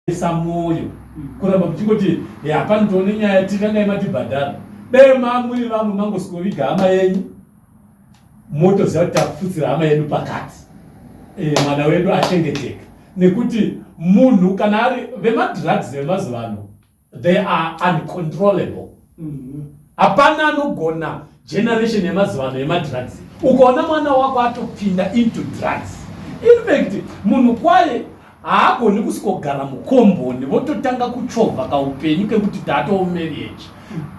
Isa mwoyo kuramba muchingoti hapana tione nyaya titangai matibhadhara dai mamuri vamwe mangosikoviga hama yenyu motoziva kuti tafutsira hama yedu pakati e, mwana wedu achengeteka nekuti munhu kana ari vemadrugs vemazuva ano they are uncontrollable mhm. hapana anogona generation yemazuva ano yemadrugs ukaona mwana wako atopinda into drugs infact munhu kwaye haagoni kusikogara mukomboni vototanga kuchovha kaupenyu kekuti taatoomarriage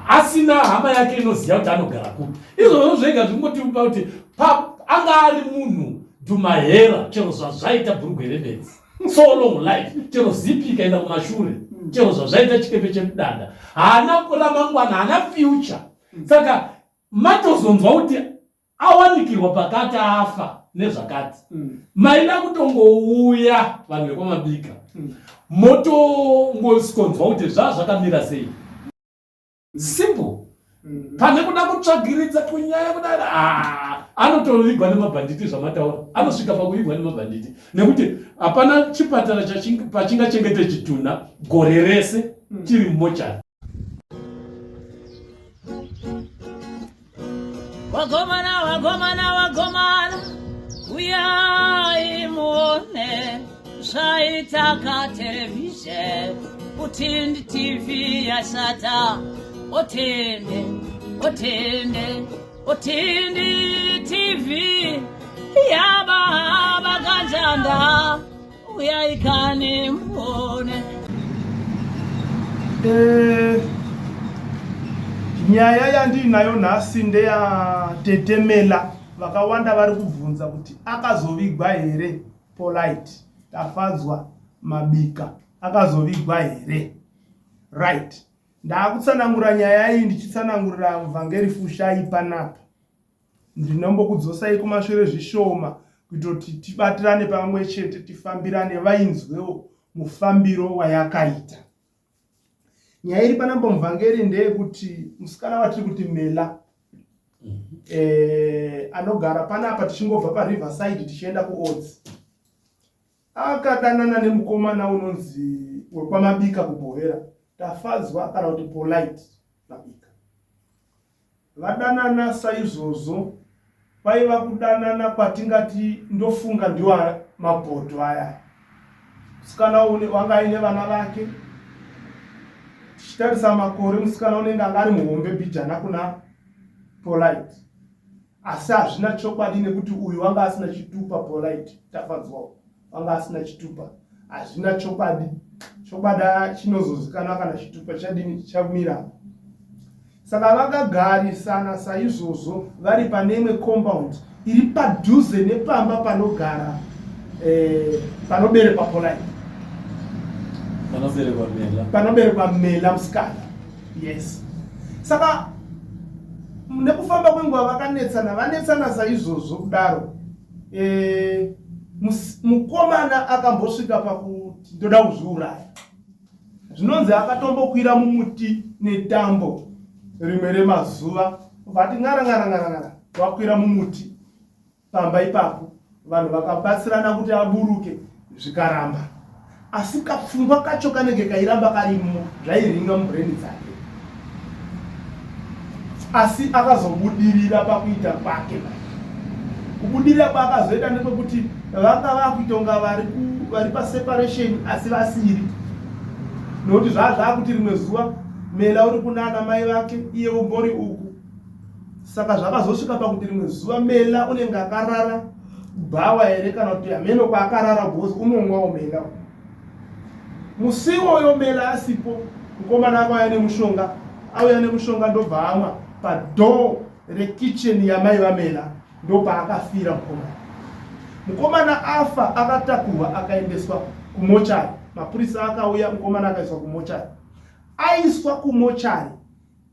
asina hama yake inoziva kuti anogara kupi izvozvo zvega zvingotipa kuti anga ari munhu dhumahera chero zvazvaita bhurugwe rebenzi so long life chero zipi ikaenda kumashure chero zvazvaita chikepe chemudanda haana ramangwana haana future saka matozonzwa kuti awanikirwa pakati afa nezvakati mm. maida kutongouya vanhu vekwamabika mm. motongoskonzwa kuti zvaa zvakamira sei simple mm. pane kuda kutsvagiridza kunyaya kudai ah, anotovigwa nemabhanditi zvamataura anosvika pakuvigwa nemabhanditi nekuti hapana chipatara pachingachengete chitunha gore rese chiri mumochari Wagomana, wagomana, wagomana, uyai muone zvaita katerevhizheni utindi TV yashata otende otende otindi TV yababa kanjanda Uyai kani muone. Eh, nyaya yandiinayo nhasi ndeyatetemela vakawanda vari kubvunza kuti akazovigwa here polite tafadzwa mabika akazovigwa here right ndaakutsanangura nyaya iyi ndichitsanangurira muvhangeri fushai panapa Ndinombokudzosai kumashure zvishoma kuitira kuti tibatirane pamwe chete tifambirane vainzwewo mufambiro wayakaita. Nyaya iri panambo muvhangeri ndeyekuti musikana watiri kuti Mela mm -hmm. eh, anogara panapa tichingobva paRiverside tichienda kuOdzi akadanana nemukomana unonzi wekwaMabika kuBohera Tafadzwa kana kuti Polite Mabika. Vadanana saizvozvo kwaiva kudanana kwatingati ndofunga ndiwo mabhodho aya. Musikana une wanga aine vana vake. Tichitarisa makore musikana unenge anga ari muhombe bhijana kuna Polite. Asi hazvina chokwadi nekuti uyu wanga asina chitupa Polite Tafadzwa wanga asina chitupa. Hazvina chokwadi. Chokwadi chinozozikanwa kana chitupa chadini chamira. Saka vakagarisana saizvozvo vari pane imwe compound iri padhuze nepamba panogara eh, panoberekwa Polite. Panoberekwa Mela. Panoberekwa Mela musikana. Yes. Saka nekufamba kwenguva vakanetsana vanetsana saizvozvo kudaro e, mukomana akambosvika pakuti ndoda kuzviuraya zvinonzi akatombokwira mumuti netambo rimwe remazuva vati ngara ngara ngara ngara wakwira mumuti Pamba ipapo vanhu vakabatsirana kuti aburuke zvikaramba asi kapfungwa kacho kanenge kairamba karimo zvairinga mubrain dzake asi akazobudirira pakuita kwake manje kubudirira kwaakazoita ndekwekuti vanga vakuita kunga vari paseparation asi vasiri nokuti zvaa zvaakuti rimwe zuva mela uri kunana mai vake iye umbori uku Saka zvakazosvika pakuti rimwe zuva Mela unenge akarara bhawa here kana kuti hameno kwaakarara because unomwawo Mela. Musi iwoyo Mela asipo, mukomana akauya nemushonga, auya nemushonga ndobva amwa padoor rekitchen yamai vaMela ndopaakafira mukomana. Mukomana afa akatakurwa akaendeswa kumochari. Mapurisa akauya mukomana akaiswa kumochari. Aiswa kumochari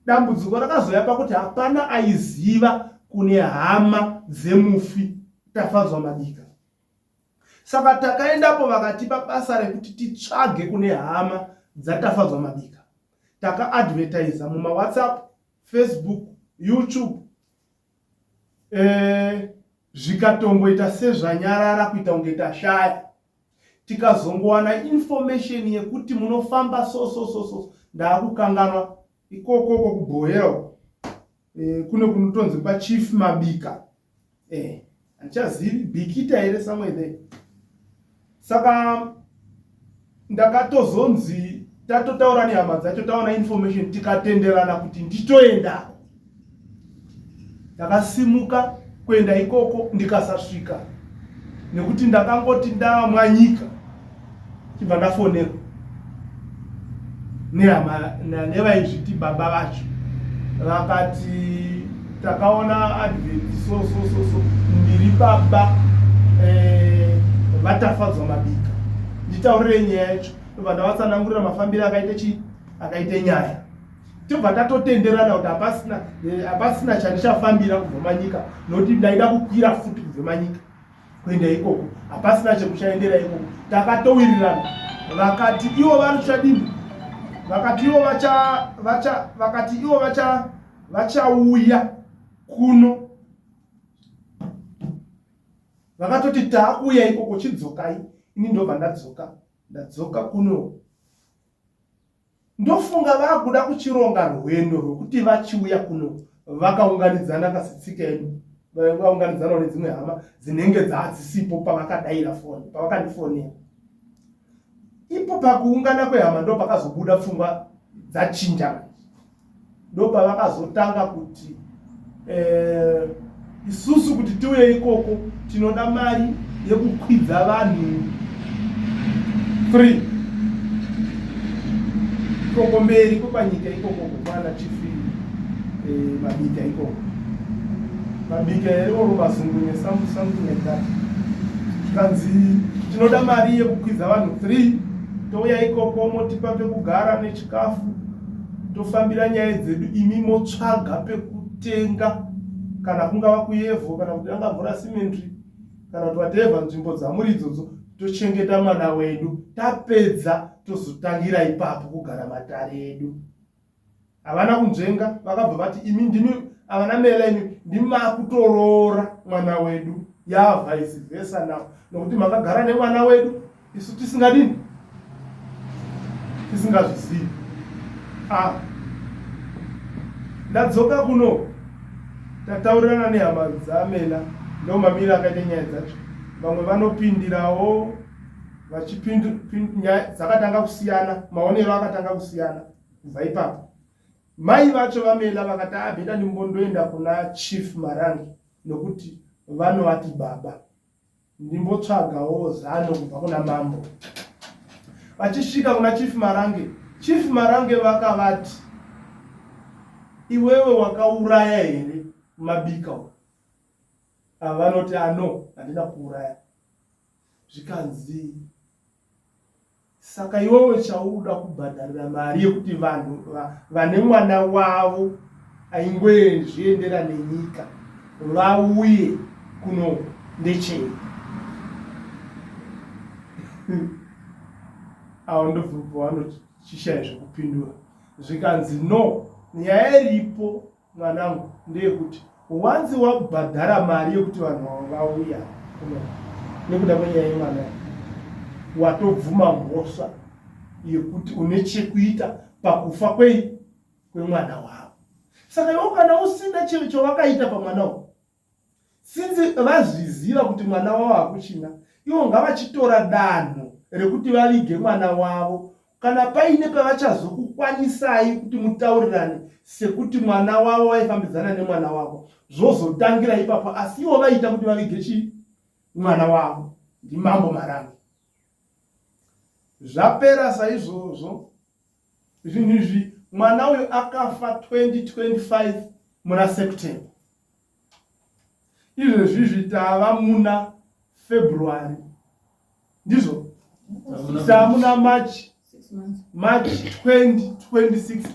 Dambudziko rakazouya pakuti hapana aiziva kune hama dzemufi Tafadzwa Mabika. Saka takaendapo vakatipa basa rekuti titsvage kune hama dzaTafadzwa Mabika. Takaadvertiser mumaWhatsApp, Facebook, YouTube eh, zvikatomboita sezvanyarara kuita kunge tashaya. Tikazongowana information yekuti munofamba so so so so, ndaakukanganwa ikokoko kuBhohera uko e, kune kunotonzi kwaChief Mabika, e, handichazivi Bikita here, somewhere there. Saka ndakatozonzi tatotaura nehama dzacho, taona information, tikatenderana kuti nditoendako. Ndakasimuka kuenda ikoko, ndikasasvika nekuti ndakangoti ndamwanyika chibva ndafonerwa nehama nevaizviti baba vacho, vakati takaona advert so so so so, ndiri baba vaTafadzwa Mabika, nditaurire nyaya yacho. Ndobva ndavatsanangurira mafambiro akaite chii, akaite nyaya. Tobva tatotenderana kuti hapasina chandichafambira kubva Manyika, nokuti ndaida kukwira futi kubva Manyika kuenda ikoko, hapasina chekuchaendera ikoko. Takatowirirana, vakati ivo vari vakati ivo vacha vacha vakati ivo vacha vachauya kuno. Vakatoti taakuuya ikoko, chidzokai. Ini ndobva ndadzoka, ndadzoka kuno. Ndofunga vakuda kuchironga rwendo rwekuti vachiuya kuno vakaunganidzana kasitsika yedu, vaunganidzanawo nedzimwe hama dzinenge dzadzisipo pavakadaira foni, pavakandifonera. Ipo pakuungana kwehama ndo pakazobuda pfungwa dzachinja, ndo pavakazotanga kuti isusu kuti tiuye ikoko tinoda mari yekukwidza vanhu 3 ikoko mberi kwepanyika ikoko kwana Chief Mabika ikoko, Mabika here or Mazungunye, something like that. Tikanzi tinoda mari yekukwidza vanhu 3, touya ikoko, motipa pekugara nechikafu, tofambira nyaya dzedu, imi motsvaga pekutenga, kana kungava kuYevho kana kuti Dangamvura Cemetery kana kuti whatever nzvimbo dzamuri idzodzo, tochengeta mwana wedu, tapedza tozotangira ipapo kugara matare edu. Havana kunzvenga, vakabva vati imi ndimi avana mela, imi ndimi makutoroora mwana wedu, yavice versa now, nokuti makagara nemwana wedu isu tisingadini, tisingazvizivi. Ah, ndadzoka kuno, tataurirana nehama dzamela, ndo mamiri akaita nyaya dzacho. Vamwe vanopindirawo vachipindu, nyaya dzakatanga kusiyana, maonero akatanga kusiyana kubva ipapo. Mai vacho vamela vakati abheta ah, ndimbondoenda kuna Chief Marangi nokuti vanovati baba, ndimbotsvagawo zano kubva kuna mambo. Vachisvika kuna Chief Marange, Chief Marange vakavati, iwewe wakauraya here Mabika? Ava vanoti ano, handina kuuraya. Zvikanzi saka iwewe chauda kubhadharira mari yekuti vanhu vane mwana wavo aingwezviendera nenyika vauye kuno ndechei? Avo ndobva vanochishaye zvekupindura. Zvikanzi no, nyaya iripo mwanangu ndeyekuti wanzi wabhadhara mari yekuti vanhu ava vauya kuno nekuda kwenyaya yemwana, watobvuma mhosva yekuti une chekuita pakufa kwei kwemwana wavo. Saka iwo kana usina chiro chavakaita pamwana uyu, since vazviziva kuti mwana wavo hakuchina, ivo ngavachitora danho rekuti vavige mwana wavo. Kana paine pavachazokukwanisai kuti mutaurirane sekuti mwana wavo vaifambidzana nemwana wavo, zvozotangira ipapo. Asi ivo vaita kuti vavige chii, mwana wavo. Ndimambo Marange. Zvapera saizvozvo zvinhu izvi. Mwana uyu akafa 2025 muna September. Izvezvizvi tava muna February, ndizvo tamuna March, March 2026,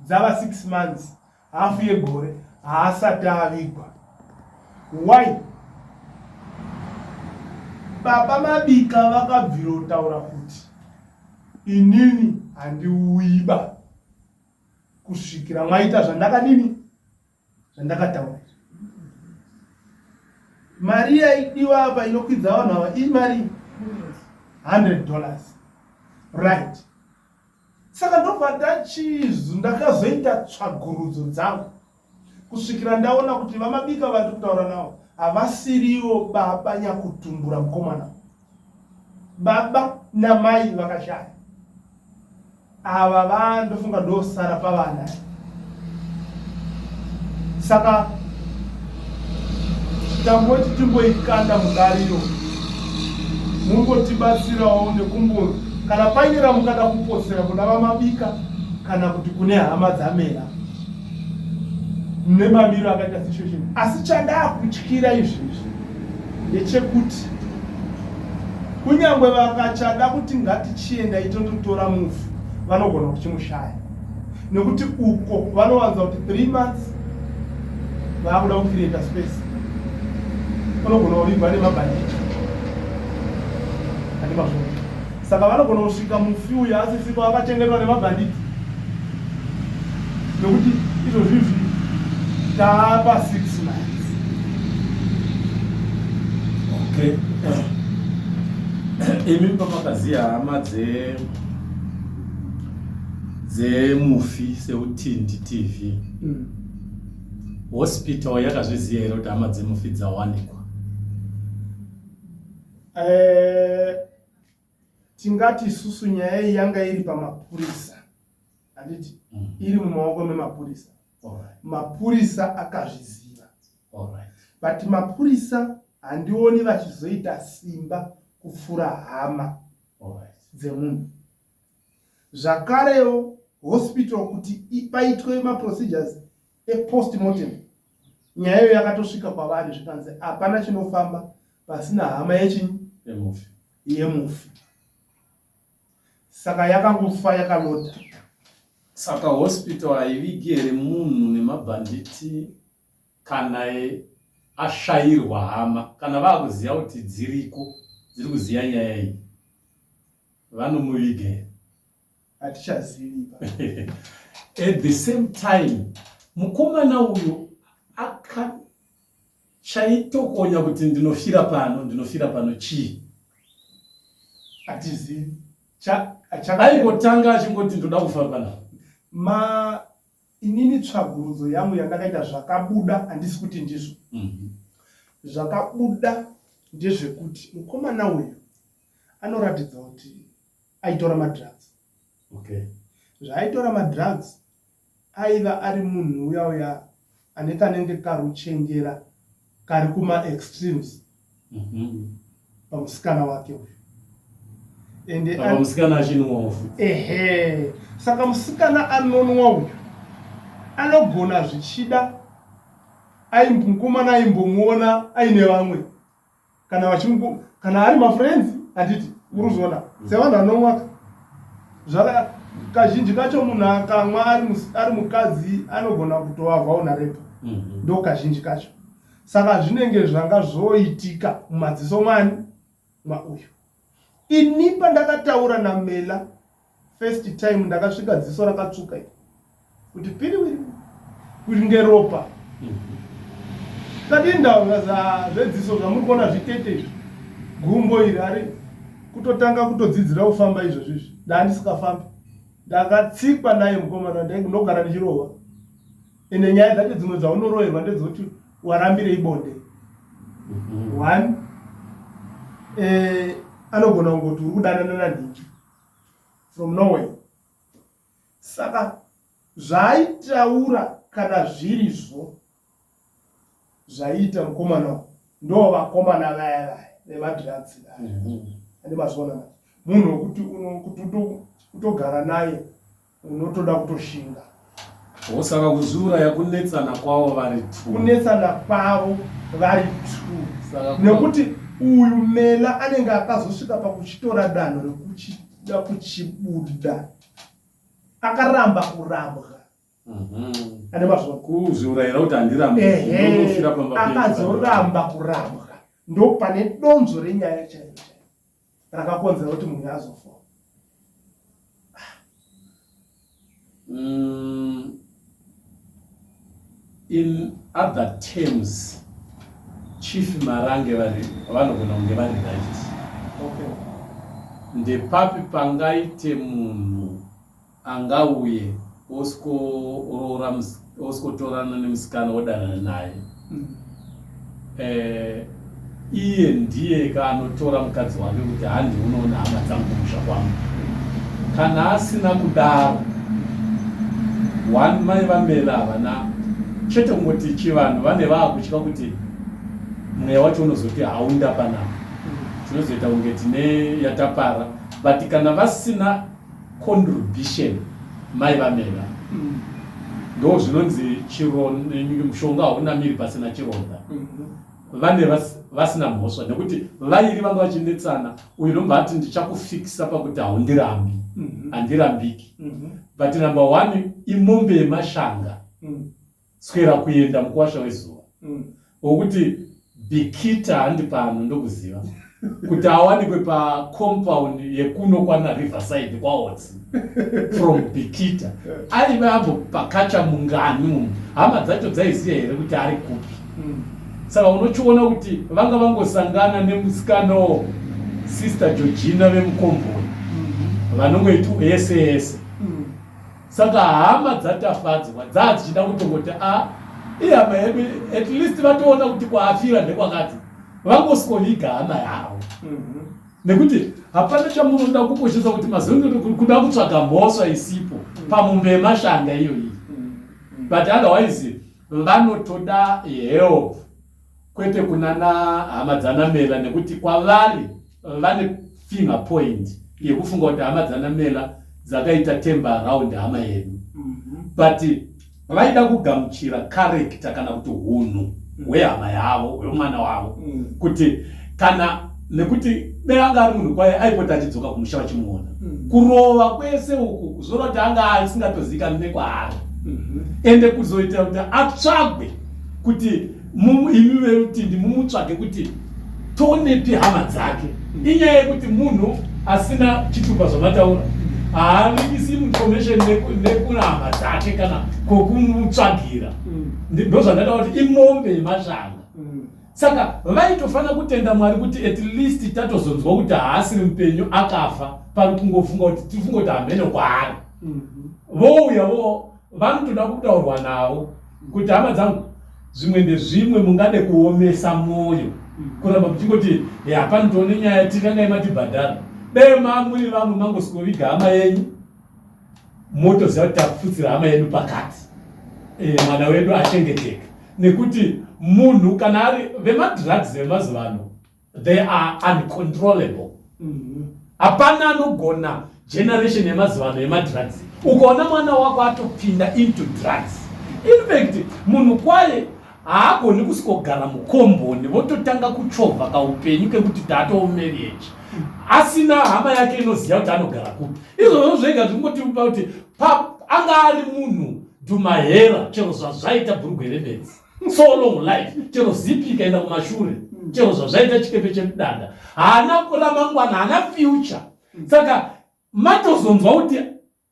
dzava 6 months, hafu yegore, haasati avigwa. Why? Baba Mabika vakabvirotaura kuti inini handiuyiba kusvikira mwaita zvandakadini, zvandakataura. Mari yaidiwa apa inokwidza vanhu ava imari. 100 dollars right saka ndobva ndachizu ndakazoita tsvagurudzo dzangu kusvikira ndaona kuti vamabika vari kutaura navo havasiriwo baba nyakutumbura mukomana baba namai vakashaya ava vandofunga ndosara pavana saka tamboti timboikanda mudariro mungotibatsirawo nekumbo kana paine ramungada kupotsera kuna vamabika kana kuti kune hama dzamera nemamiro akaita situation asi chandakutyira izvezvi ndechekuti kunyangwe vakachada kuti ngatichienda itototora mufi vanogona kuchimushaya nekuti uko vanowanza kuti 3 months vaakuda kucreata space unogona kuvigwa nemabhanditi ati mazvona saka vanogona kusvika mufi uyu asisiko akachengetwa nemabhanditi nokuti izvozvizvi taapa 6 months okay imi pamakaziva hama dze dzemufi seutindi tv mm. hospital yakazviziva here kuti hama dzemufi dzawanikwa eh, tingati isusu nyaya iyi yanga iri pamapurisa handiti mm. iri mumaoko memapurisa mapurisa akazviziva but mapurisa handioni vachizoita simba kupfuura hama dzemunhu zvakarewo hospital kuti paitwe maprocedures epostmortem nyaya iyo yakatosvika kwavari zvikanzi hapana chinofamba pasina hama yechinyi yemufi saka yakangofa yakalota saka hospital haivigi here munhu nemabhanditi kana ashairwa hama kana vaakuziva kuti dziriko dziri kuziva nyaya iyi vanomuviga here hatichazivi at the same time mukomana uyu aka Chaitokonya kuti ndinofira pano, ndinofira pano chii? Hatizivi. Aingotanga achingoti ndoda kufa pano. Ma inini tsvagurudzo yangu yandakaita zvakabuda handisi kuti ndizvo. Mm -hmm. Zvakabuda ndezvekuti mukomana uyu anoratidza kuti aitora madrugs. Okay. Zvaaitora madrugs Aiva ari munhu uya uya ane kanenge karuchengera kari kuma extremes pamusikana wake uyu. Ende Apa musikana achinwawo futi. Ehe. Saka musikana anonwa uyu anogona zvichida mukomana aimbomuona aine vamwe kana vachingu kana ari mafriends handiti uri kuzviona sevanhu vanomwa zvaka kazhinji kacho munhu akamwa ari mukadzi anogona kutova vulnerable mhm. ndo kazhinji kacho saka zvinenge zvanga zvoitika mumadziso mwani mauyu ini pandakataura namela First time ndakasvika ziso rakatsvuka iri kuti piriwiri kunge ropa. Tadii ndaona zvedziso zvamuri kuona zvitete izvi gumbo iri ari kutotanga kutodzidzira kufamba izvozvi izvi ndandisikafambi ndakatsikwa naye mukomana ndogara ndichirohwa ende nyaya dzacho dzimwe dzaunoroherwa ndedzekuti warambirei bonde mhm. one eh, anogona kungoti uri kudanana nanhingi from nowhere saka zvaaitaura kana zvirizvo zvaiita mukomana ndo vakomana vaya vaya vemadrugs vaya mhm. ande mazviona manje munhu wekuti kuti utogara naye unotoda kutoshinga saka kuzviuraya kunetsana kwavo vari two kunetsana kwavo vari two nekuti uyu mela anenge akazosvika pakuchitora danho rekuchida kuchibuda akaramba kurambwa mhm. ane mazuva kuzviurayira kuti handirambi akazoramba kurambwa ndopane donzvo renyaya chaiyo chaiyo rakakonzera kuti munhu azofa mm, in other terms chief marange vari vanogona kunge vari right okay. Ndepapi pangaite munhu angauye osvikoroora osvikotorana nemusikana odanana naye eh, iye ndiye ka anotora mukadzi wake kuti handi unoona hama dzangu kumusha kwangu kana asina kudaro one mai vamela havana chete kungoti chivanhu vane vaakutya kuti mweya wacho unozoti haunda panapa tinozoita kunge tine yatapara but kana vasina contribution mai vamela ndo zvinonzi mushonga hauna miri pasina chironda mm-hmm. vane vasina mhosva nekuti vairi vanga vachinetsana uyu nobva ati ndichakufikisa pakuti haundirambi mm-hmm. handirambiki mm-hmm. but number one imombe yemashanga mm. Swera kuenda mukuwasha wezuva mm. wokuti Bikita handi pano ndokuziva kuti awanikwe pacompound yekuno kwana Riverside kwaOtsi from Bikita aive ambopakacha mungani umu hama dzacho dzaiziva here kuti ari kupi mm. saka unochiona kuti vanga vangosangana nemusikanawo sister Georgina vemukomboni mm-hmm. vanongoiti yese yese mm. Saka hama dzaTafadzwa dzaa dzichida kutongoti a ihama yedu at least vatoona kuti kwaafira ndekwakati vangosikoviga hama yavo mhm. nekuti hapana chamunoda kukoshesa kuti mazondo kuda kutsvaga mhosva isipo mhm. pamombe yemashanga iyoyi mhm. but otherwise vanotoda help kwete kunana hama dzanamela nekuti kwavari vane finger point yekufunga kuti hama dzanamela dzakaita temba around hama yedu mm-hmm. but vaida kugamuchira character kana kuti hunhu hwehama yavo hwemwana wavo mm. kuti kana nekuti dai anga ari munhu kwaye aipota achidzoka kumusha vachimuona mm. kurova kwese uku kuzorova kuti anga asingatozivikanwi nekwaari mm-hmm. ende kuzoita kuti atsvagwe kuti imi verutindi mumutsvage kuti tonepi hama dzake mm. inyaya yekuti munhu asina chitupa zvamataura haavikisi information nekuna hama dzake kana kwokumutsvagira mm. ndozvandataura kuti imombe yemashanga mm. Saka vaitofanira kutenda Mwari kuti at least tatozonzwa kuti haasiri mupenyu akafa pari kungofunga kuti tifunge kuti hameno kwaari. Mhm. Vouya vo vanotoda kutaurwa navo kuti hama dzangu zvimwe ndezvimwe mungade kuomesa mwoyo mhm. kuramba muchingoti hapano tione nyaya tikangai matibhadhara dai mamuri vamwe mangosikoviga hama yenyu motoziva kuti tafutsira hama yedu pakati e, mwana wedu achengeteka nekuti munhu kana ari vemadrugs vemazuva ano they are uncontrollable mhm. hapana mm -hmm. anogona generation yemazuva ano yemadrugs ukaona mwana wako atopinda into drugs infact munhu kwaye haagoni kusvikogara mukomboni vototanga kuchovha kaupenyu kekuti tatoomarriage asina hama yake inoziva kuti anogara kupi izvozvo zvega zvingotipa kuti anga ari munhu dhumahera chero zvazvaita bhurugwe rebenzi so long life chero zipi ikaenda kumashure chero zvazvaita chikepe chemudanda haana ramangwana haana future saka matozonzwa kuti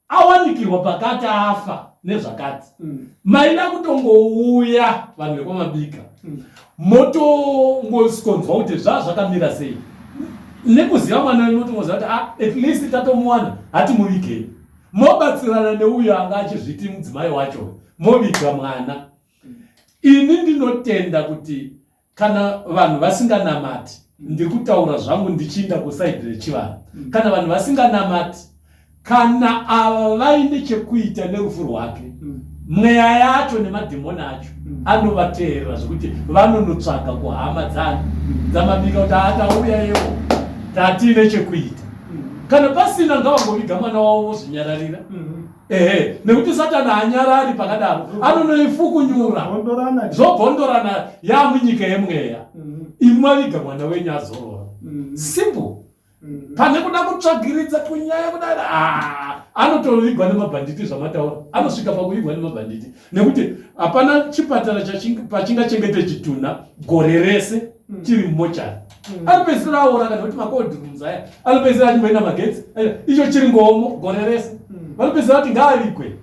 awanikirwa pakati afa nezvakati mm. maida kutongouya vanhu vekwamabika mm. motongoskonzwa kuti zvaa zvakamira sei nekuziva mwana wenyu motongoziva kuti ah, at least tatomuwana hatimuvigei mobatsirana neuyo anga achizviti mudzimai wacho moviga mwana mm. ini ndinotenda kuti kana vanhu vasinganamati ndiri kutaura zvangu ndichiinda kusaidi rechivanhu mm. kana vanhu vasinganamati kana ava vaine chekuita nerufu rwake mm. mweya yacho nemadhimoni acho mm. anovateerera zvekuti vanonotsvaga kuhama dzani dzamabika kuti atauya iwo tatiine chekuita kana pasina ngavangoviga mwana wavo vozvinyararira Ehe, nekuti Satani haanyarari pakadaro, anonoifukunyura zvobvondorana yamunyika yemweya. Mhm. Imwi maviga mwana wenyu azorora. Mhm. Simple. Mhm. Pane kuda kutsvagiridza kunyaya kudai, ah, anotovigwa nemabhanditi zvamataura, anosvika pakuvigwa nemabhanditi nekuti hapana chipatara pachingachengete chitunha gore rese mm. chiri mumochari mm. anopedzisira aora kana kuti macold rooms aya anopedzisira achimboenda magetsi icho chiri ngomo gore rese mm. vanopedzisira vati ngaavigwe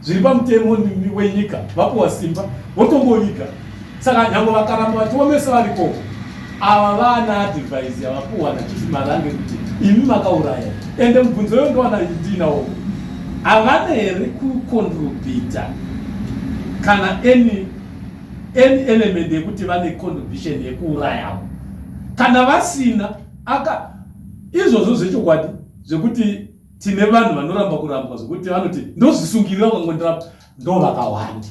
zviri pamutemo wenyika vapuwa simba votongoviga saka nyange vakaramba vachiomesa variko ava vana advise yavapuwa nachief marange kuti Imi makauraya. Ende mubvunzo uyo ndowana ndiinawo. Havana here kucontributa kana any any element yekuti vane contribution yekuurayawo? Kana vasina aka izvozvo zvechokwadi zvekuti tine vanhu vanoramba kurambwa zvekuti vanoti ndozvisungirira ukangondiramba ndo vakawanda.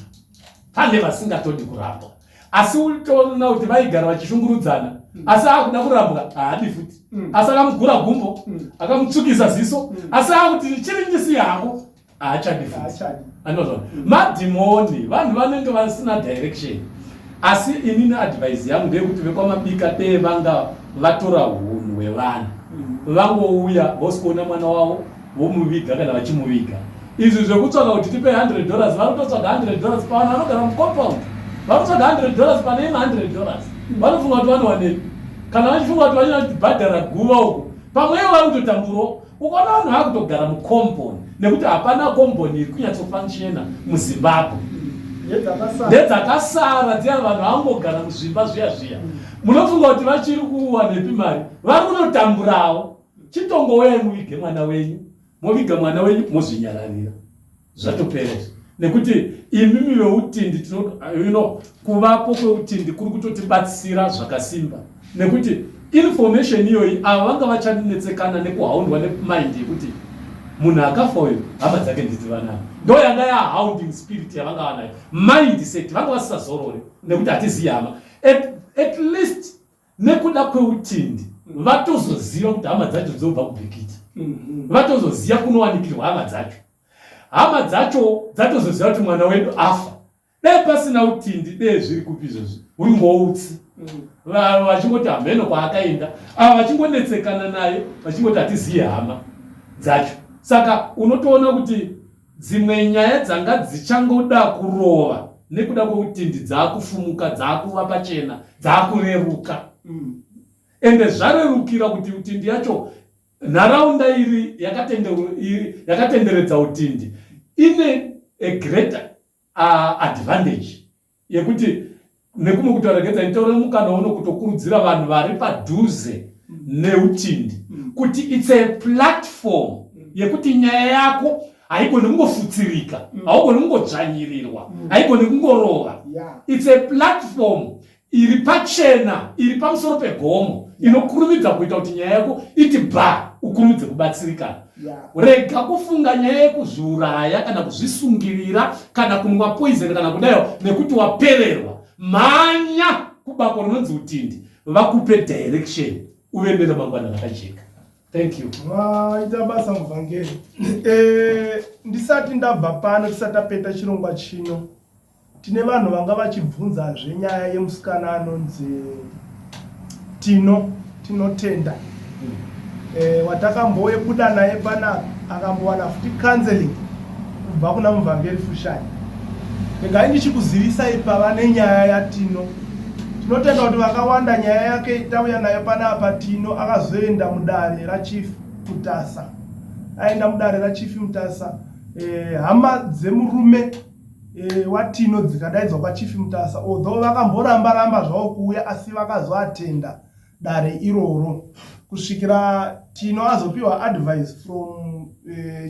Pane vasingatodi kurambwa. Asi utoona kuti vaigara vachishungurudzana asi akuda kurambwa haadi futi. Asi akamugura gumbo, akamutsvukisa ziso, asi akuti chiri ndisi yako haachadi futi. Anozva madhimoni, vanhu vanenge vasina direction. Asi inini advice yangu ndeyekuti vekwaMabika dee vanga vatora hunhu hwevanhu, vangouya vosikuona mwana wavo vomuviga kana vachimuviga. Izvi zvekutsvaga kuti tipe 100 dollars, vari kutotsvaga 100 dollars pavanhu vanogara mucompound, vari kutsvaga 100 dollars pane imwe 100 dollars. Vanofunga kuti vanowanepi? Kana vachifunga kuti vachabhadhara guva uko, pamwe ivo vari kutotamburawo. Ukaona vanhu vakutogara mukomboni nekuti hapana komboni iri kunyatsofunctiona muZimbabwe, ndedzakasara dziya vanhu vangogara muzvimba zviya zviya. Munofunga kuti vachiri kuwanepi mari? Vari kunotamburawo. Chitongouyai muvige mwana wenyu, moviga mwana wenyu mozvinyararira, zvatopera izvi. Nekuti imimi veutindi tino, you know, kuvapo kweutindi kuri kutotibatsira zvakasimba, nekuti information iyoyi ava vanga vachanetsekana nekuhaundwa nemind yekuti munhu akafa uyu hama dzake ndidzi vanani. Ndo yanga ya hounding spirit yavanga vanayo, mindset vanga vasisazorore nekuti hatizivi hama. At least nekuda kweutindi vatozoziva kuti hama dzacho dzobva kuBhikita, vatozoziva kunowanikirwa hama dzacho. Hama dzacho dzatozoziva kuti mwana wedu afa. Dai pasina utindi, dei zviri kupi izvozvi? Uri ngoutsi. Vachingoti hameno kwaakaenda, ava vachingonetsekana naye, vachingoti hatiziye hama dzacho. Saka unotoona kuti dzimwe nyaya dzanga dzichangoda kurova nekuda kweutindi dzakufumuka, dzakuva pachena, dzakureruka. Ende zvarerukira kuti utindi yacho, nharaunda iri yakatenderedza utindi ine a greater advantage yekuti nekumwe kutaura regedza nditaure mukana uno kutokurudzira vanhu vari padhuze neutindi kuti it's a platform yekuti nyaya yako haigoni kungofutsirika, haugoni kungodzvanyirirwa, haigoni kungorova. It's a platform iri pachena, iri pamusoro pegomo, inokurumidza kuita kuti nyaya yako iti ba, ukurumidze kubatsirikana. Rega kufunga nyaya yekuzviuraya kana kuzvisungirira kana kunwa poison kana kudayo nekuti wapererwa. Mhanya kubako rinonzi utindi, vakupe direction, uve neremangwana rakajeka. Thank you. Vaita basa muvhangeri. Ndisati ndabva pano, tisati tapeta chirongwa chino, tine vanhu vanga vachibvunzazve nyaya yemusikana anonzi Tino, Tinotenda. Watakambobuda naye panapa, akambowana futi counseling kubva kuna muvhangeri Fushani. Regai ndichikuzivisai pava nenyaya yaTino. Tinotenda kuti vakawanda nyaya yake tauya nayo panapa. Tino akazoenda mudare raChief Mutasa. Aenda mudare raChief Mutasa, hama dzemurume waTino dzikadaidzwa kwaChief Mutasa, although vakamboramba ramba zvavo kuuya, asi vakazoatenda dare iroro kusvikira Tino azopiwa advice from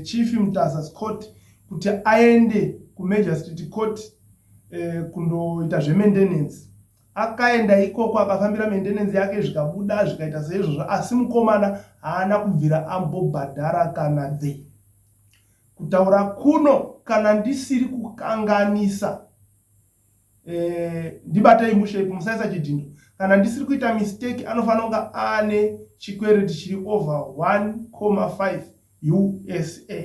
Chief Mutasa's court kuti aende kuMagistrate Court kundoita zvemaintenance. Akaenda ikoko akafambira maintenance yake, zvikabuda zvikaita seizvozvo, asi mukomana haana kubvira ambobhadhara kana the. Kutaura kuno, kana ndisiri kukanganisa, ndibatei mushe, musaisa chidhindo, kana ndisiri kuita mistake, anofanira kunge aane chikwereti chiri over 1.5 USA.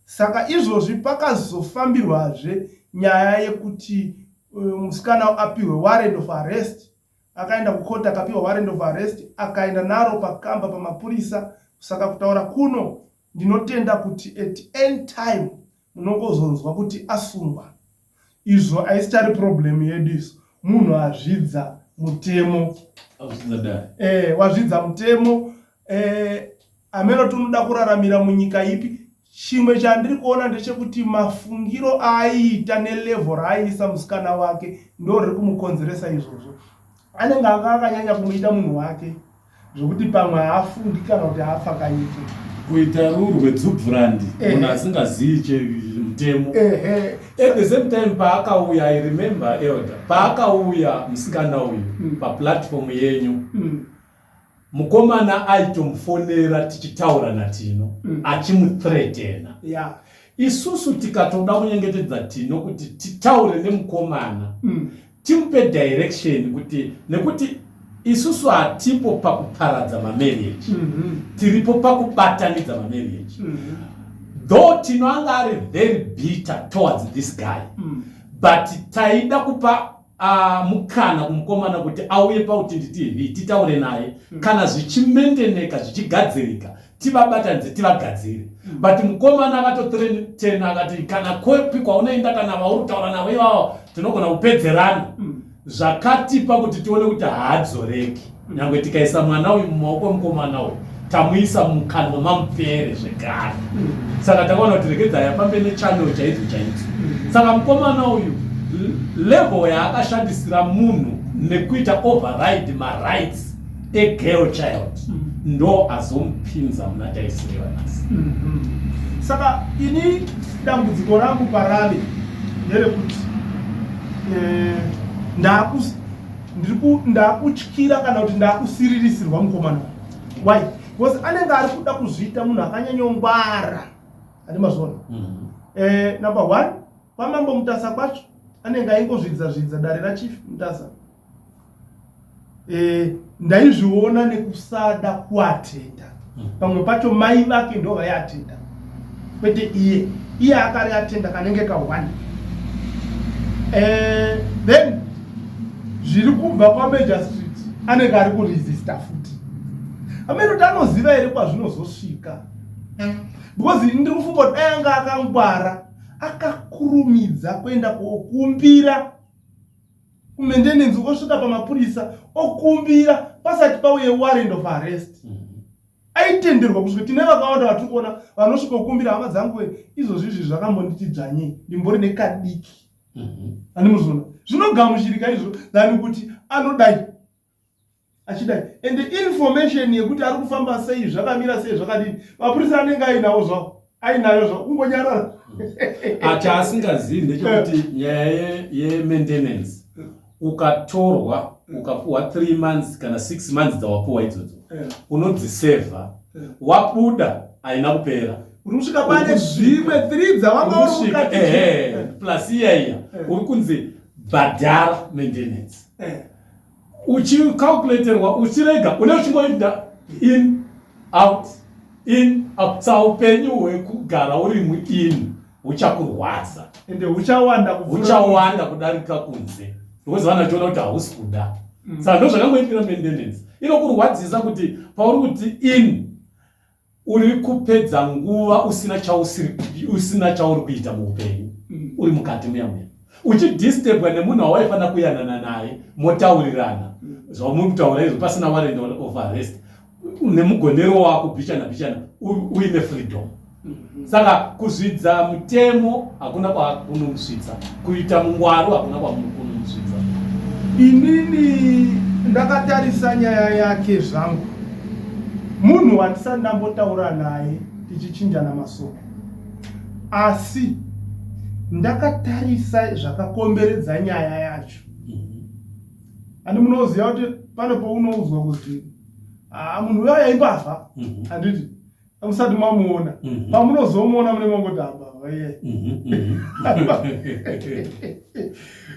Saka izvozvi pakazofambirwazve nyaya yekuti musikana apihwe warrant of arrest. Akaenda kukoti akapiwa warrant of arrest, akaenda naro pakamba pamapurisa. Saka kutaura kuno ndinotenda kuti at any time munongozonzwa kuti asungwa. Izvo haisichari problem yedu isu. Munhu azvidza mutemo. Wazvidza mutemo. Ameno tinoda kuraramira munyika ipi. Chimwe chandiri kuona ndechekuti mafungiro aaiita nelevel raaiisa musikana wake ndo riri kumukonzeresa izvozvo. Anenge anga akanyanya kumuita munhu wake. Zvokuti pamwe haafungi kana kuti haafakanyike. Kuita rurwe dzubvurandi munhu asingazivi mutemo. At the same time paakauya, I remember elder, paakauya musikana uyu paplatform yenyu, mukomana aitomufonera tichitaura naTino achimuthreatena. Isusu tikatoda kunyengetedza Tino kuti titaure nemukomana, timupe direction kuti nekuti isusu hatipo pakuparadza mamarriage, tiripo pakubatanidza mamarriage. Though Tino anga ari very bitter towards this guy, but taida kupa mukana kumukomana kuti auye paUtindi TV titaure naye. Kana zvichimendeneka, zvichigadzirika, tivabatanidze, tivagadzire. But mukomana akatothreatena akati kana kopi kwaunoenda kana vauri kutaura navo ivavo tinogona kupedzerana. Zvakatipa kuti tione kuti haadzoreki. Nyange tikaisa mwana uyu mumaoko emukomana uyu, tamuisa mukanwa mamupere zvekare. Saka takaona kuti regedzai afambe nechannel chaidzo chaidzo. Saka mukomana uyu, level yaakashandisira munhu nekuita override marights egirl child, ndo azomupinza muna taisireva nhasi. Saka ini dambudziko rangu parave nderekuti ndakutyira kana kuti ndakusiririsirwa mukomana. Why? Because anenge ari kuda kuzviita munhu akanyanyongwara, handi mazviona? Number one, kwamambo Mutasa kwacho anenge aingozvidza zvidza dare raChief Mutasa. Ndaizviona nekusada kuatenda. Pamwe pacho mai vake ndo vaiatenda, kwete iye. Iye akari atenda kanenge ka1. Then zviri kubva kwamagistrate anenge ari kuresista futi. Amene kuti anoziva here kwazvinozosvika? Because ndiri kufunga kuti dai anga akangwara, akakurumidza kuenda kokumbira kumaintenance, osvika pamapurisa okumbira pasati pauye warrant of arrest. Aitenderwa kusvika. Tine vakawanda vatiri kuona vanosvika kukumbira, hama dzangu, izvozvi izvi zvakambonditi dzvanyei, ndimbori nekadiki. Handimuzvona zvinogamuchirika izvo than kuti anodai achidai. And information yekuti ari kufamba sei, zvakamira sei, zvakadini, mapurisa anenge ainawo zvavo, ainayo zvavo, kungonyarara. Chaasingazivi ndechekuti nyaya yemaintenance, ukatorwa ukapuwa 3 months kana 6 months dzawapuwa idzodzo, unodzisevha. Wabuda, haina kupera. Uri kusvika pane zvimwe 3 dzawanga uri kusvika mukati. Ehe, plus iya iya uri kunzi bhadhara maintenance, uchicalculaterwa, uchirega une uchingoita in out, in out. Sa upenyu hwekugara uri muin huchakurwadza. Ende huchawanda kupfuura. Huchawanda kudarika kunze, because vanhu vachiona kuti hausi kuda. Saka ndo zvakangoitira maintenance inokurwadzisa, kuti pauri kuti in, uri kupedza nguva usina chausiri, usina chauri kuita muupenyu. Uri mukati muya muya uchidisturbwa nemunhu wawaifanira kuyanana naye, motaurirana zvamuri kutaura izvo pasina warrant of arrest, nemugonero wako bichana bichana, uine freedom. Saka kuzvidza mutemo hakuna kwakunomusvitsa, kuita mungwaru hakuna kwakunomusvitsa. Inini ndakatarisa nyaya yake zvangu, munhu wandisati ndambotaura naye tichichinjana masoko, asi ndakatarisa zvakakomberedza nyaya yacho. Andi munoziva kuti pane paunoudzwa kuti, "Ah, munhu uyo aimbavha," handiti? Musati mamuona, pamunozomuona mune mangoti, "Ambavha iye."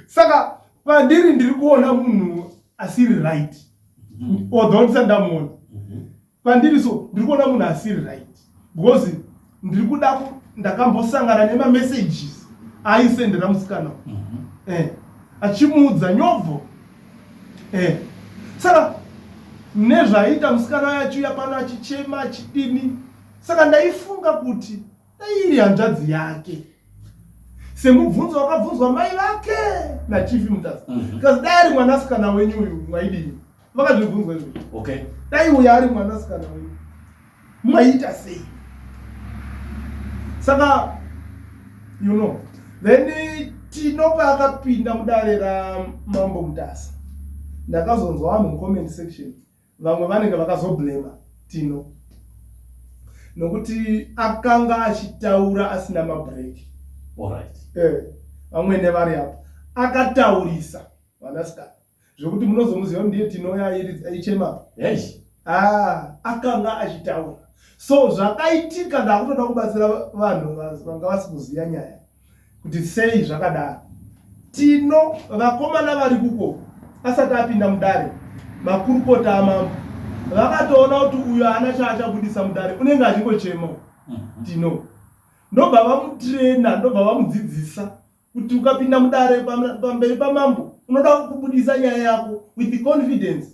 Saka pandiri ndiri kuona munhu asiri right, although ndisati ndamuona. Pandiri so ndiri kuona munhu asiri right because ndiri kuda ndakambosangana nemamessages aaisendera musikana, achimuudza nyobvo. Saka nezvaiita musikana wayo, achiuya pano achichema, achidini. Saka ndaifunga kuti dai iri hanzvadzi yake, semubvunzo wakabvunzwa mai vake naChief Mutasa, because dai ari mwanasikana wenyu uyu mwaidini? Vakazvibvunzwa izvo. Dai uyo ari mwanasikana wenyu mwaita sei? Saka then Tino paakapinda mudare raMambo Mutasa, ndakazonzwa vanhu mucomment section. Vamwe vanenge vakazoblema Tino nokuti akanga achitaura asina mabreak. Alright. Eh, vamwene vari apa akataurisa vanasikana zvekuti munozomuziva kuti ndiye Tino aichema. Yes. Ah, akanga achitaura. So zvakaitika ndakutoda kubatsira vanhu vanga vasi kuziva nyaya kuti sei zvakadaro. Tino vakomana vari kuko asati apinda mudare makurukota amambo vakatoona kuti uyo haana chaachabudisa mudare unenge achingochema Tino ndobva vamutraina ndobva vamudzidzisa kuti ukapinda mudare pamberi pamambo unoda kubudisa nyaya yako with confidence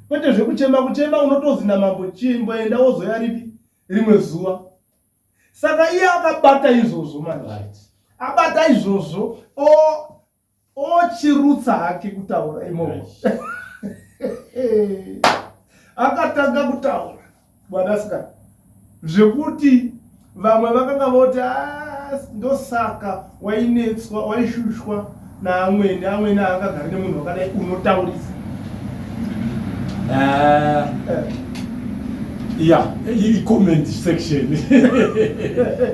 kwete zvekuchema kuchema unotozi namambo chimboenda wozoya ripi rimwe zuva. Saka iye akabata izvozvo manje. Right. Abata izvozvo ochirutsa hake kutaura imomo. Right. Akatanga kutaura mwanasikana zvekuti vamwe vakanga voti ah, ndosaka wainetswa waishushwa naamwene amwene haangagari nemunhu wakadai unotaurisa. Ya, i-comment section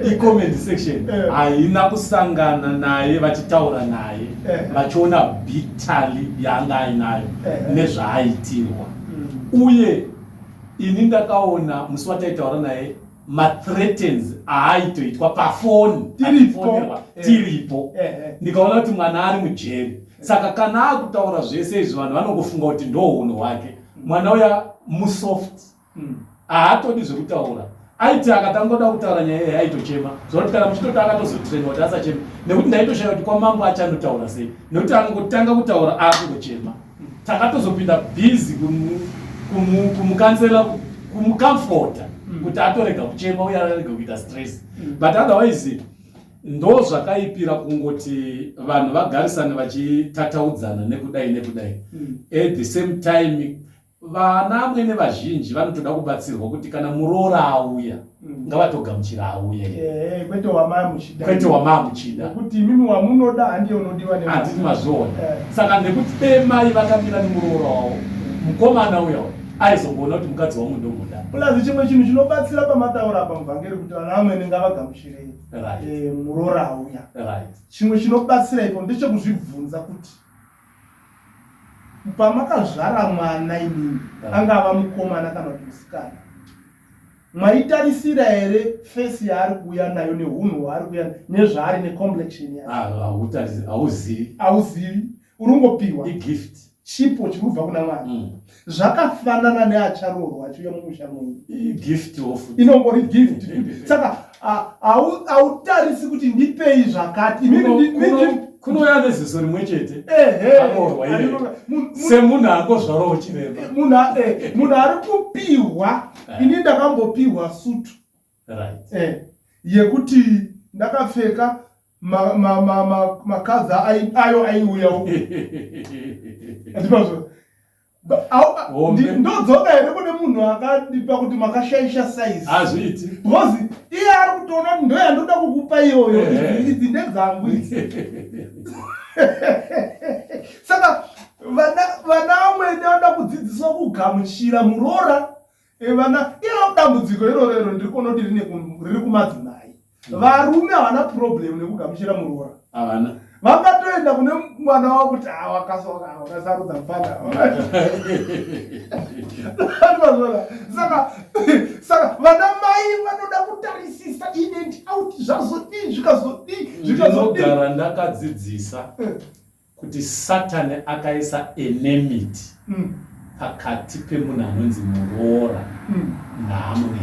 i-comment section haina kusangana naye vachitaura naye vachiona bitali yaanga ainayo nezvaaitirwa. Uye ini ndakaona musi wataitaura naye mathreatens aaitoitwa pafoni Tiripo. Tiripo. Ndikaona kuti mwana ari mujeri, saka kana akutaura zvese izvi vanhu vanongofunga kuti ndo hunhu hwake. Mwana uya musoft, haatodi zvekutaura. Aiti akatangoda kutaura nyaya iyi aitochema, zvakuti kana muchitoti akatozotrainwa kuti asachema, nekuti ndaitoshaya kuti kwamambo achanotaura sei, nekuti akangotanga kutaura akungochema. Takatozopinda busy kumukansela, kumucomforta kuti atorega kuchema uye arege kuita stress. But otherwise ndo zvakaipira kungoti vanhu vagarisane vachitataudzana nekudai nekudai. At the same time vana amwene vazhinji vanotoda kubatsirwa kuti kana muroora auya ngavatogamuchira auya. Kwete wamaa muchida. Kwete wamaa muchida. Nekuti imimi wamunoda handiye unodiwa nevanhu. Handiti mazviona? Eh. Saka nekuti dai mai vakamira nemuroora wavo, mukomana uya aizongoona kuti mukadzi wangu ndomuda. Plus chimwe chinhu chinobatsira pamataura apa muvhangeri kuti vana vamwene ngavagamuchire muroora auya. Chimwe chinobatsira ipo ndechekuzvibvunza kuti pamakazvara mwana imimi, angava mukomana kana kuti musikana, mwaitarisira here face yaari kuuya nayo nehunhu hwaari kuuya nezvaari necomplexion yake? Hauzivi. Hauzivi, uri kungopiwa. Igift. Chipo chiri kubva kuna Mwari. Zvakafanana neacharoorwa achiuya mumusha mwenyu. Igift of Inongori gift. Saka hautarisi kuti ndipei zvakati. Kunouya neziso rimwe chete. Aroorwa iye. Semunhu angozvarawo chiremba. Munhu ari kupiwa. Ini ndakambopiwa sutu. Yekuti ndakapfeka makadzi ayo aiuyawo. Ndipazvo. Ndodzoka here kune munhu akandipa kuti makashaisha size? Hazviiti. Because iye ari kutoona kuti ndo yandoda kukupa iyoyo, idzi ndedzangu idzi. Saka vana vamwene vanoda kudzidziswa kugamuchira muroora. Vana iro dambudziko iroro iro ndiri kuona kuti riri kumadzimai. Varume havana problem nekugamuchira muroora. Havana. Vangatoenda kune mwana wavo kuti wakasarudza mufana. Saka vana mai vanoda kutarisisa in and out, zvazodii zvikazodii zvikazodii. Ndinogara ndakadzidzisa kuti Satani akaisa enmity pakati pemunhu anonzi muroora naamwene.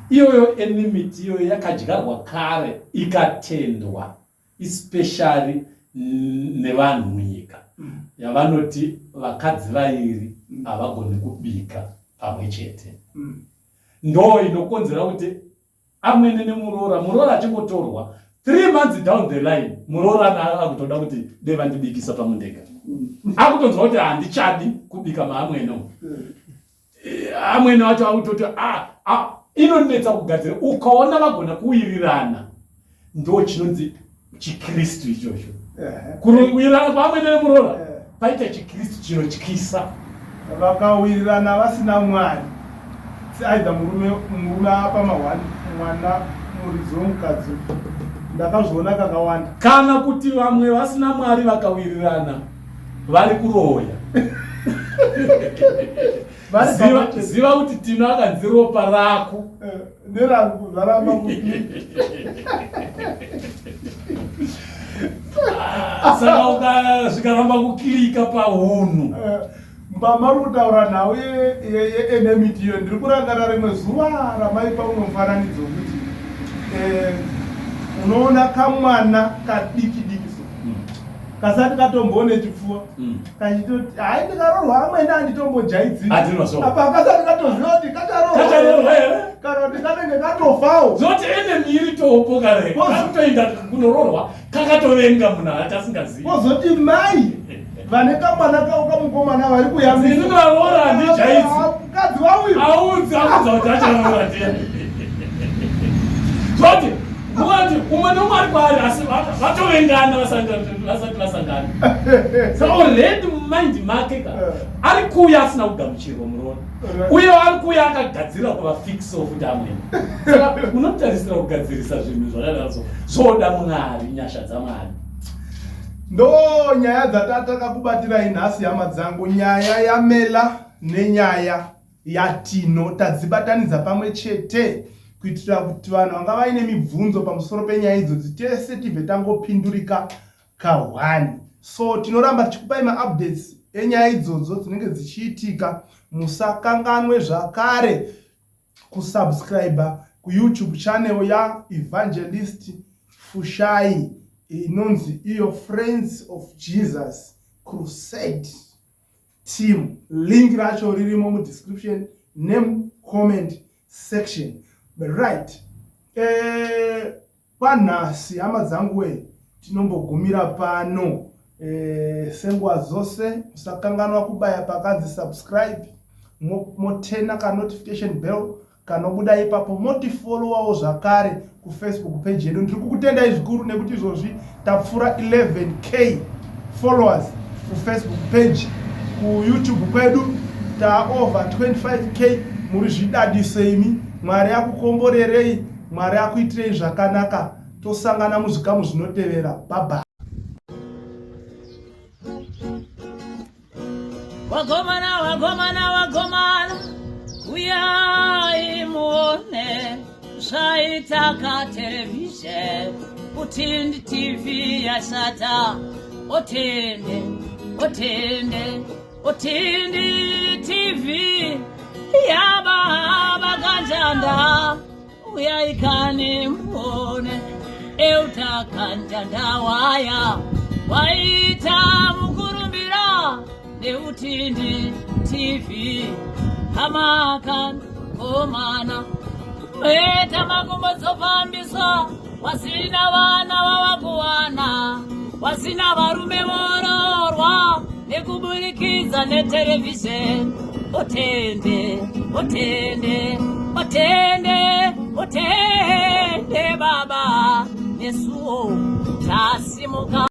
Iyoyo enmity iyoyo yakadyarwa kare ikatendwa especially nevanhu munyika yavanoti vakadzi vairi havagoni kubika pamwe chete. Ndo inokonzera kuti amwene nemuroora, muroora achingotorwa 3 months down the line, muroora akutoda kuti dai vandibikisa pamundega. Akutonzwa kuti handichadi kubika maamwene umu. Amwene wacho akutoti inonetsa kugadzira. Ukaona vagona kuwirirana, ndo chinonzi chiKristu ichocho. Kuwirirana kwaamwene nemuroora paita chiKristu chinotyisa. Vakawirirana vasina Mwari. Seaither murume murume apa mahwani mwana muridzi wemukadzi ndakazviona kakawanda. Kana kuti vamwe vasina Mwari vakawirirana vari kuroya. Ziva, ziva kuti Tino akanzi ropa rako eh, nerangu zvaramba kuti saka ukazvikaramba kukilika pahunhu eh, Pamari kutaura nhau yeenemity iyo ndiri kurangarira rimwe zuva ramaipa umwe mufananidzo wekuti eh, unoona kamwana kadiki diki so mm. kasati katomboone chipfuwa mm. kachitoti hai ndikaroorwa amwene anditombojaidzii apa kasati katoziva kuti kacharoorwa kana kuti kanenge katofawo zvoti enemy iri topo kare kakutoenda kunoroorwa kakatovenga munhu achasingazivi kozoti mai vane kamwana kavo kamukomana vari kuyamisa varoora handijaidzi mukadzi wauyu audzi audza kuti acharoora ndiye zvoti mukati umwe neumwe ari kwaari asi vatovengana vasati vasangana saka already mumind make ka eh. ari kuuya asina kugamuchirwa muroora uye ari kuuya akagadzirira kuvafixiwo futi amwene saka unotarisira kugadzirisa zvinhu zvakadaro so zvoda mwari nyasha dzamwari Ndo nyaya dzatatakakubatirai nhasi hama dzangu, nyaya yaMela nenyaya yaTino tadzibatanidza pamwe chete kuitira kuti vanhu vanga vaine mibvunzo pamusoro penyaya idzodzi tese tibve tangopindurika kahwani. So tinoramba tichikupai maupdates enyaya idzodzo dzinenge dzichiitika. Musakanganwe zvakare kusubscriber kuyoutube channel yaevangelist Fushai inonzi iyo Friends of Jesus Crusade Team. Link racho ririmo mudescription nemucomment section. Right. Eh, Kwanhasi hama dzangu wee tinombogumira pano e, senguva dzose musakanganwa kubaya pakanzi subscribe motena ka notification bell kanobuda ipapo motifollowawo zvakare kufacebook page yedu ndiri kukutendai zvikuru nekuti izvozvi tapfuura 11k followers kufacebook page kuyoutube kwedu taover 25k muri zvidadiso imi mwari akukomborerei Mwari akuitirei zvakanaka tosangana muzvikamu zvinotevera bye bye. Wagomana, wagomana, wagomana, uyai muone zvaita katerevhizheni utindi TV yashata otende otende Utindi TV yababa kanjanda uyaikani muone euta kanjanda waya waita mukurumbira neutindi TV hamakan komana meta makumbo dzofambiswa wasina vana vavakuwana wasina varume vororwa nekuburikidza neterevhizheni otende otende otende otende baba nesuwo tasimuka.